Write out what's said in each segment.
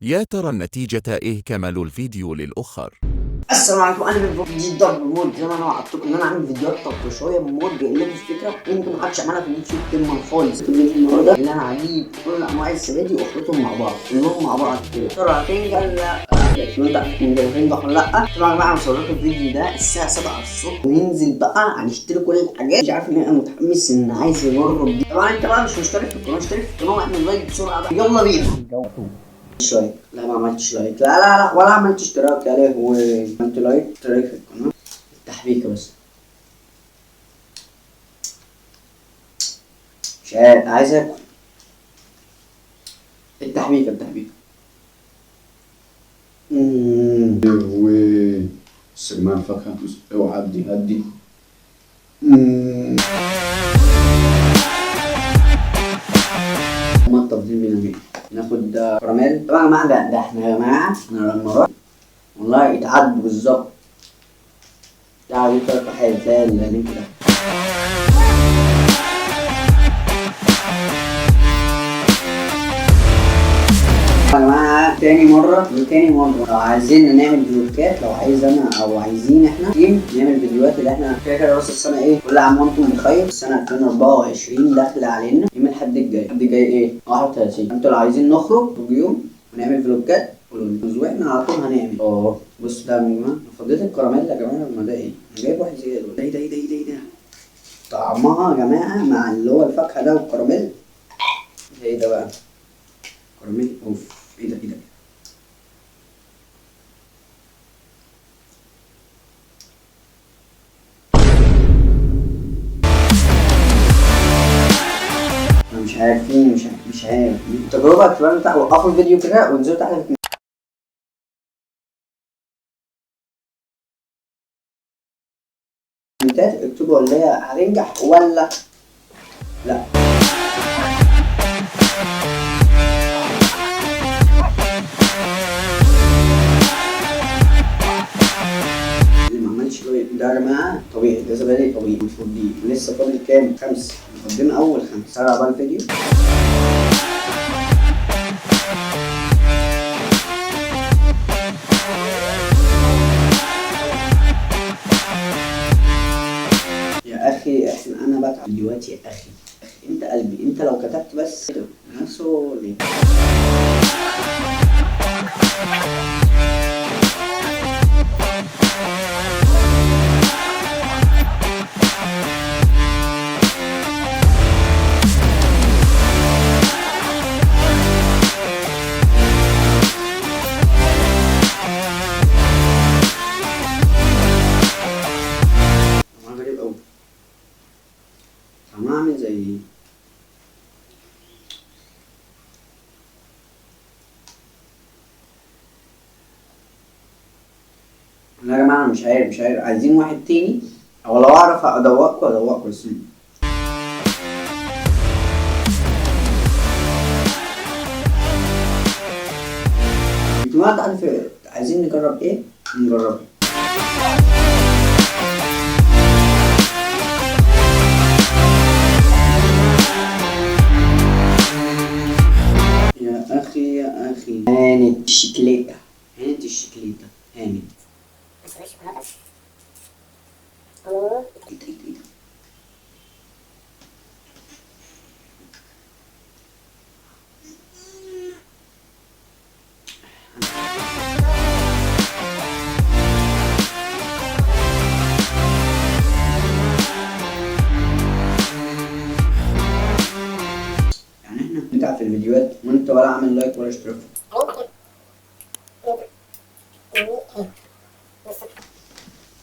يا ترى النتيجة ايه؟ كملوا الفيديو للآخر. السلام عليكم، انا من جديد ضرب موت. زي ما انا وعدتكم ان انا عامل فيديوهات تطشيه موت بيقلبوا الفكرة، وممكن محدش عملها في اليوتيوب تما خالص. الفيديو النهارده اللي انا هجيب كل انواع الزبادي واخلطهم مع بعض، كلهم مع بعض كده، ترى هتنجح ولا لا؟ لو انت عارف هتنجح ولا لا. طبعا يا جماعة انا مصور لكم الفيديو ده الساعة 7 الصبح، وننزل بقى هنشتري كل الحاجات. مش عارف ليه انا متحمس ان عايز اجرب دي. طبعا انت بقى مش مشترك في القناة، اشترك في القناة واعمل like بسرعة بقى، يلا بينا. like؟ لا ما عملتش like، لا لا لا، ولا عملت اشتراك. يا لهوي، عملت like، اشتراك في القناة، التحبيكة بس. مش عارف، عايز اكل. التحبيكة التحبيكة. لهوي، بس يا جماعة الفاكهة اوعى هدي هدي. هما التفضيل بينا مين؟ ناخد كراميل. طبعا يا جماعة ده احنا يا جماعة، انا لما رحت والله اتعدوا بالظبط. ده عايزين تلات حاجات زي ال link ده. يا جماعة تاني مرة وتاني مرة لو عايزين نعمل فلوجات، لو عايز انا او عايزين احنا team نعمل فيديوهات اللي احنا كده كده راس السنة ايه، كل عام وانتم بخير. السنة 2024 داخلة علينا يوم الحد الجاي، الحد الجاي ايه؟ 31. انتوا لو عايزين نخرج يوم ونعمل فلوجات قولوا لنا، واحنا على طول هنعمل. بصوا ده يا جماعة، فضيت الكراميل يا جماعة. ما ده ايه؟ انا جايب واحد زيادة. ده ده ده ده ده طعمها يا جماعة مع اللي هو الفاكهة ده والكراميل. ايه ده بقى؟ كراميل. اوف، ايه ده ايه ده؟ انا مش عارفين، مش عارف التجربة. اكتبوا تحت، وقفوا الفيديو كده وانزلوا تحت في الكومنتات، اكتبوا اللي هي هتنجح ولا لا. ده يا جماعة طبيعي، ده زبادي طبيعي المفروض دي. ولسه فاضل كام؟ 5. قدمنا اول 5. سرع بقى الفيديو. يا اخي احنا انا بتعب فيديوهات يا اخي، انت قلبي، انت لو كتبت بس كده sorry. طعمها عامل زي لا يا جماعة أنا مش عارف، مش عارف. عايزين واحد تاني، أو لو أعرف أدوقكوا أدوقكوا. بس انتوا بقى عايزين نجرب إيه؟ نجربه. يا أخي يا أخي، هانت الشكليتة، هانت الشكليتة، هانت. إيه ده إيه ده؟ يعني احنا بنتعب في الفيديوهات وانت ولا عامل لايك ولا اشتراك.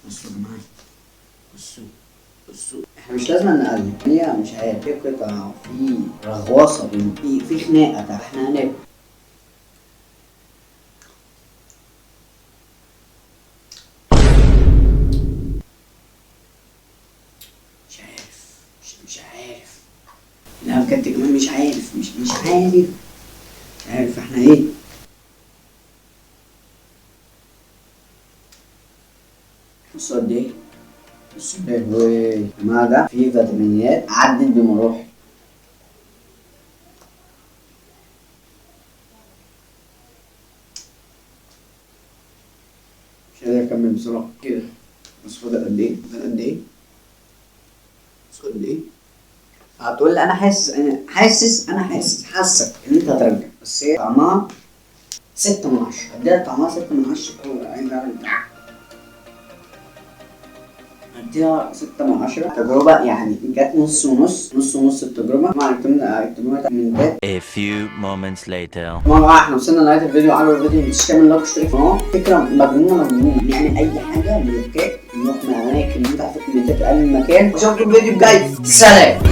بصوا يا جماعة، بصوا بصوا، احنا مش لازم نقلب، هي مش عارف في قطعة، في رغواصة، في خناقة. طب احنا هناكل. مش عارف، مش عارف، لا بجد كمان مش عارف، مش عارف، مش عارف احنا ايه. بصوا قد ايه، بصوا يا جماعة، ده فيه فيتامينات عدت بمراحل. مش قادر اكمل بسرعة كده. بس فاضل قد ايه؟ فاضل قد ايه؟ بس قد ايه؟ هتقول لي انا حاسس، انا حاسس، انا حاسس، حاسك ان انت هترجع، بس هي طعمها 6 من 10. اديها طعمها 6 من 10. عايز اعمل اديها 6 من 10. تجربة يعني جت نص ونص، نص ونص التجربة. طبعا اكتبونا كومنتات. A few moments later. طبعا بقى احنا وصلنا لنهاية الفيديو. عجبك الفيديو ما تنساش تعمل like واشترك في القناة. فكرة مجنونة مجنونة، نعمل أي حاجة بلوكات، نروح من أماكن نفتح في الكومنتات أي مكان. وأشوفكم الفيديو الجاي، سلام.